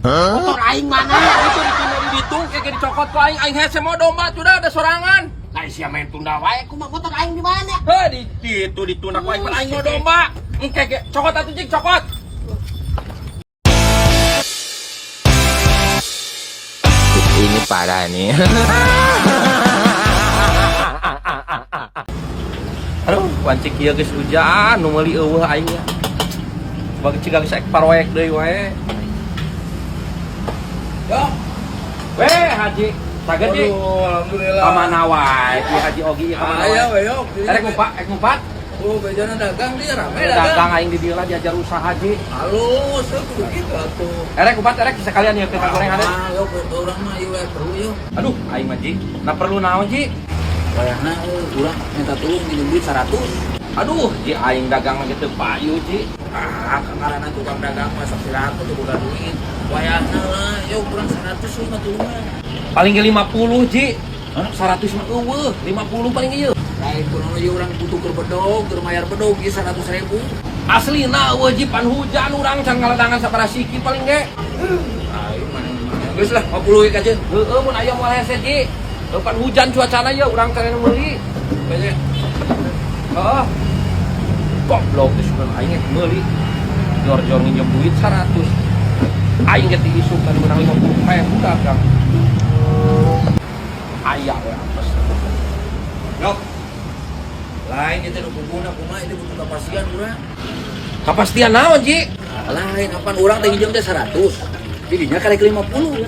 Motor aing mana? Itu ditunda di ditu, kayak dicokot ku aing, aing hese mau domba sudah ada sorangan. Lain sia main tunda wae, kumaha motor aing di mana? Heh, di ditu ditunda ku aing, pan aing mau domba. Engke ge cokot atuh cik cokot. Ini parah nih. Aduh, wancik ieu geus hujan, nu meuli eueuh aing ya. Bagi cik geus ek paroek deui wae. Yo. Weh, Haji. Saged Ji. Aduh, alhamdulillah. Ka mana wae? Ki Haji Ogi ieu ka mana Aya wae? we yo. Erek ngupat, erek ngupat. Oh, bejana dagang dia rame dagang. Dagang aing di dieu lah diajar usaha Ji. Halus, euy, kudu kitu atuh. Erek ngupat, erek sekalian ya kita goreng ada. Ah, yo urang mah ieu we perlu yo. Aduh, aing mah Ji. Nah perlu naon Ji? Wayahna euy urang minta tulung minjem duit 100. Aduh, Ji aing dagang lagi teu payu Ji. Ah, karena tukang dagang mah sok 100 tuh boga duit. Wayahna lah, yo kurang 100 euy mah tulungan. Paling ge 50 Ji. 100 mah eueuh, 50 paling ieu. Lain kunaon ieu urang butuh keur bedog, keur mayar bedog ieu 100 ribu. Aslina eueuh Ji pan hujan urang can ngaladangan sabaraha siki paling ge. Ayo mana mana. Geus lah 50 we kajeun. Heeh, mun aya moal hese Ji. Heuh, pan hujan cuacana ye urang can meuli. Banyak. Heeh. Goblok geus sugan aing ge meuli. Jor-jor nginjem duit 100. Aing ge ti isuk kan menang 50 ribu dagang. Aya we apes. Yok. Lain itu nu kuguna kumaha itu butuh kepastian urang. Kapastian naon Ji? Lain kapan urang teh nginjem teh 100. Jadinya karek 50.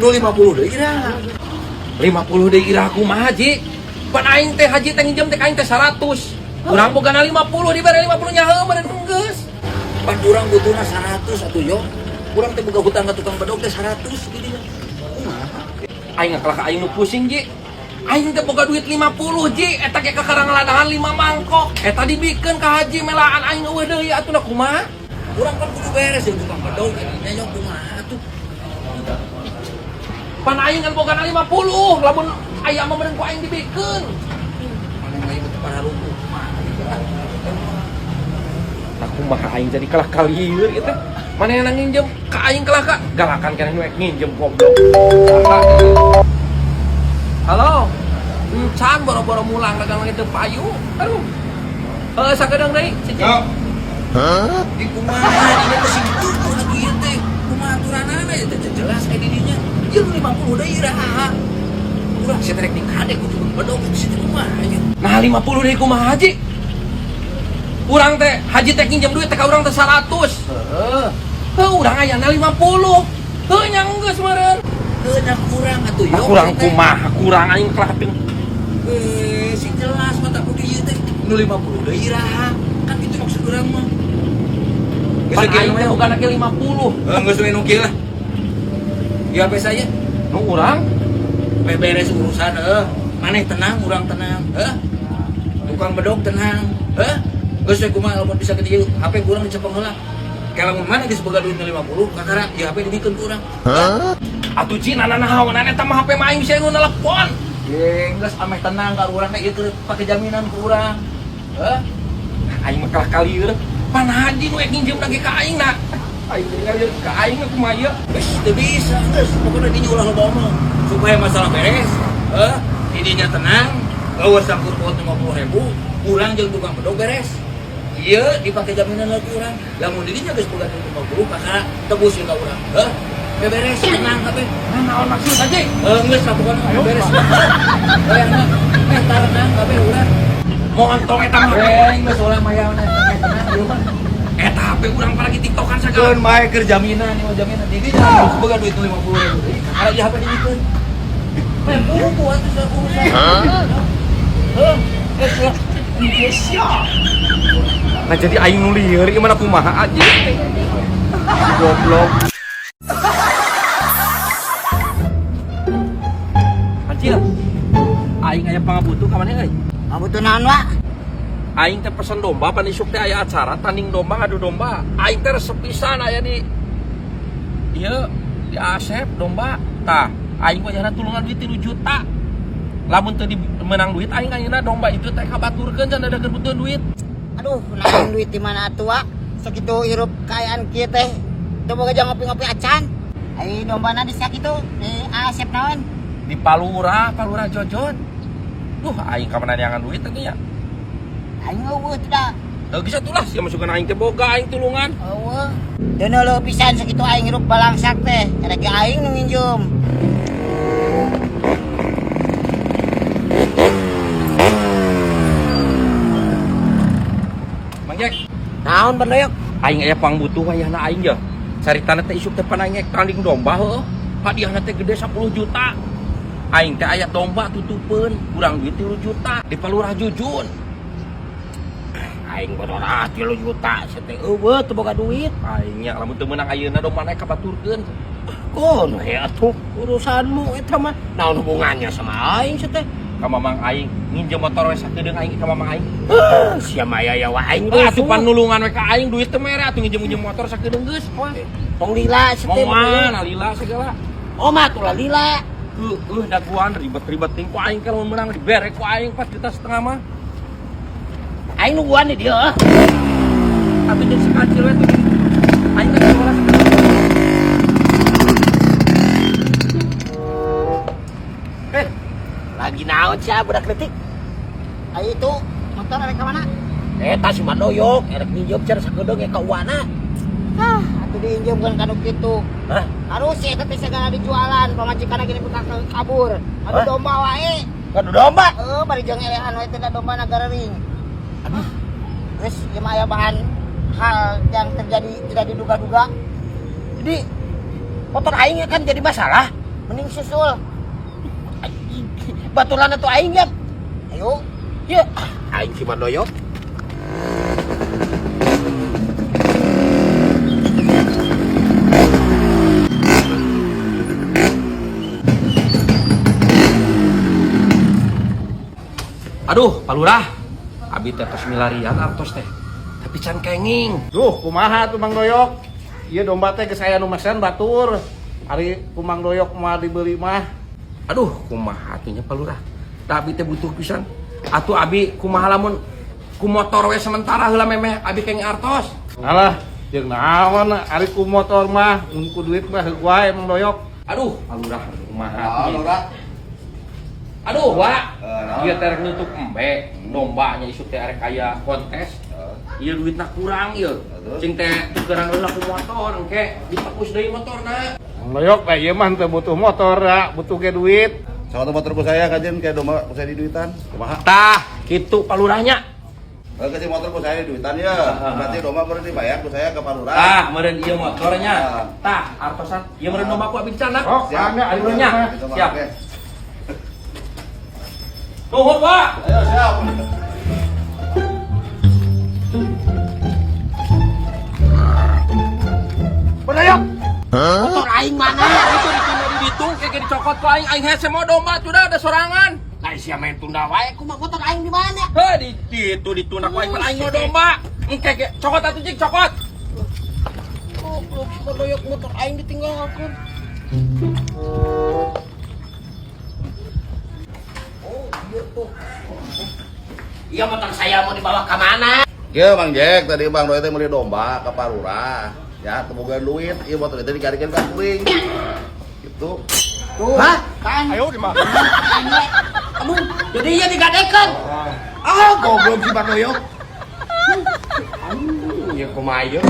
Nu 50 deui ira. 50 deui ira kumaha Ji? Pan aing teh haji teh nginjem teh ka aing teh 100. Urang bogana 50 dibere 50 nya heuh meureun geus. Pan urang butuhna 100 atuh yo. Urang teh boga hutang ka tukang bedog teh 100 jadinya. Kumaha? Aing ngakelah ka aing nu pusing Ji. Aing teh boga duit 50 Ji, eta ge kakara ngaladangan 5 mangkok. Eta dibikeun ka haji melaan aing eueuh deui atuh na kumaha? Urang kan kudu beres jeung tukang bedog jadinya yo kumaha atuh. Pan aing kan bogana 50, lamun aya mah meureun ku aing dibikeun. Mana mah ieu teh pararuku kumaha. Nah kumaha aing jadi kalah kalieur ieu teh. Manehna nginjem ka aing kalah ka galakan keneh nu ek nginjem goblok. Saha? Halo. Encan boro-boro mulang dagang lagi teu payu. Aduh. Heuh sakedeung deui cicing. Yo. Di kumaha ini teh sing butuh atuh ieu teh. Kumaha aturanana ieu teh jelas aya di dinya. Ieu nu 50 deui iraha. Urang sia teh rek dikadek ku tukang bedog itu sia teh kumaha ieu. Nah 50 deui kumaha Haji? Urang teh haji teh nginjem duit teh ka urang teh 100. Heeh. Heuh urang ayana 50. Heuh nya geus meureun. Heuh nah kurang atuh Nah yo. kurang kumaha kurang aing kalah teu. Eh, sing jelas mata kudu ieu teh nu 50 deui iraha. Kan itu maksud urang mah. Geus Pan aing teh bogana ge 50. Heuh geus we nu kieu lah. Ieu HP saya. Nu urang We beres urusan heuh. Maneh tenang, urang tenang. Heuh. Tukang bedog tenang. Heuh. Geus we kumaha lamun bisa ke dieu HP kurang dicepeng heula. Kalau mun maneh geus boga duit 50, kakara ieu HP dibikeun ku urang. Atuh Ji nana naonan eta mah HP mah aing bisa nu nelepon. Ye, geus ameh tenang ka urang teh ieu keur pake jaminan ku urang. Heuh. Aing mah kalah kalieur. Pan haji nu ek nginjem lagi ka aing na. Aing teh ngalieur ka aing mah kumaha ieu? Geus teu bisa, geus pokona dinya ulah loba omong. Supaya masalah beres, heuh, didinya tenang, eueuh sangkur paut 50.000, urang jeung tukang bedog beres. Ieu dipake jaminan lagi urang. Lamun didinya geus boga duit 50, kakara tebus ka urang. Heuh, beres tenang kabeh. Nah naon maksud haji? Heuh, geus lah pokona beres. Bayarna eh tarenang kabeh urang. Montong eta mah. Eh, geus ulah maya meh tenang ieu mah. Eta HP urang pa lagi tiktokan sagala. Keun mae keur jaminan ieu mah jaminan. Didinya geus boga duit 50.000 deui, kakara ieu HP dibikeun. Meh buku atuh urusan. Heuh, geus lah. Nah jadi aing nu lieur ieu mana kumaha aja. Goblok. Acil. Aing aya pangabutuh ka maneh euy? Ngabutuh naon, Wak? Aing teh pesen domba pan isuk teh aya acara tanding domba ngadu domba. Aing teh resep pisan aya di ieu di Asep domba. Tah, aing wayahna tulungan duit 3 juta. Lamun teu menang duit aing ayeuna domba itu teh kabaturkeun can ada kebutuhan duit. Aduh, naon duit di mana atuh, Wak? Sakitu hirup kaayaan kieu teh. Teu boga jang ngopi-ngopi acan. Ai dombana di sakitu di Asep naon? Di Palura, Palura Jojon. Duh, aing ka mana neangan duit teh nya. Aing eueuh teh da. Teu geus atuh lah, sia masukan aing teh boga aing tulungan. Eueuh. Deuneu leuh pisan sakitu aing hirup balangsak teh. Rek aing nu nginjem. Mang Jack, Naon Bandoyok? Aing aya pangbutuh wayahna aing ya. Caritana teh isuk teh pan aing tanding domba heueuh. Hadiahna teh gede 10 juta. Aing teh aya domba tutupeun, kurang duit 3 juta di Palurah Jujun. Aing bodorah 3 juta, sia teh eueuh teu boga duit. Aing nya lamun teu meunang ayeuna domba naik kabaturkeun. Kono he atuh urusanmu eta mah. Naon hubungannya sama aing sia teh? Ka mamang aing nginjem motor we sakedeung aing ka mamang aing. Heuh, sia mah aya wa aing Ah, atuh panulungan we ka aing duit teu mere atuh nginjem-nginjem motor sakedeung geus. Tong lila sia teh. Moal lila segala. Oma tuh lah lila. Heueuh daguan ribet-ribet ting ku aing kalau menang dibere ku aing 4,5 juta mah. Aing nungguan di dieu. Atuh jeung sekacil we tuh. Aing teh sekolah. Lagi naon sia budak leutik? Ayo itu motor arek ka mana? Eta si Mandoyok, erek minjem cer sakedeung ge ka uana. Hah, atuh diinjemkeun ka nu kitu. Hah? Harus sih eta teh segala dijualan, pamajikanna gini buka kabur. Adu Hah? domba wae. Adu domba? Heeh, bari jeung elehan wae teh da domba na garering. Aduh. Geus ieu mah aya bahan hal yang terjadi tidak diduga-duga. Jadi motor aing kan jadi masalah, mending susul. Baturan atuh aing ya. Ayo. Yuk. Aing si Mandoyok. Aduh, Pak Lurah. Abi teh tos milarian artos teh. Tapi can kenging. Duh, kumaha tuh Mang Doyok? Ieu domba teh geus aya nu mesen batur. Ari ku Mang Doyok mah dibeli mah. Aduh, kumaha atuh nya Pak Lurah? Da abi teh butuh pisan. Atuh abi kumaha lamun ku motor we sementara heula memeh abi kenging artos. Alah, jeung naon ari ku motor mah, mun ku duit mah heug wae Mang Doyok. Aduh, Pak Lurah kumaha Naon, atuh nya? Lurah? Aduh, Wak. Naon? Ieu teh rek nutup embe, dombanya isuk teh arek aya kontes. Ieu duitna kurang ieu. Terus? Cing teh tukeran heula ku motor engke dipakus deui motorna. Mang Doyok teh ieu mah teu butuh motor, da, butuh ge duit. Salah satu motor ku saya kajian kayak domba ku saya di duitan. Kumaha? Tah, kitu Pak Lurahnya. Kalau kasih motor ku saya di duitan ya. Berarti domba meureun dibayar ku saya ke Pak Lurah. Tah, meureun ieu motornya. Ah. Tah, artosan ieu meureun domba ku abi dicanak. Oh, Siap. siap ari Lurahnya. mah. Gitu, Pak. Siap. Oke. Nuhun, Pak. Ayo, siap. Bandoyok. Motor aing mana? Itu ditunda di ditu, kayak dicokot ku aing, aing hese mau domba sudah ada sorangan. Nah, sia main tunda wae kumaha motor aing di mana? Heh, di ditu ditunda ku aing, pan aing mau domba. Engke ge cokot atuh cing, cokot. Goblok si Bandoyok motor aing ditinggalkeun. Oh, iya tuh. Iya motor saya mau dibawa ke mana? Iya Mang Jack, tadi Bang Doy teh meuli domba ke Pak Lurah. Ya, teu duit, ieu motor teh digarikeun ka kuring. Gitu. Tuh. Hah? Kan. Ayo di mana? Aduh, jadi iya digadekeun. Ah, goblok si Bang Doyok. Ya kumaha ieu?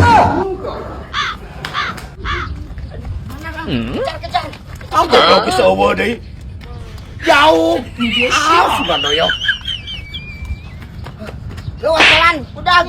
Kejar, kejar. Ah, goblok geus eueuh deui. Jauh. Ah, si Bang Doyok. Lu jalan, udah.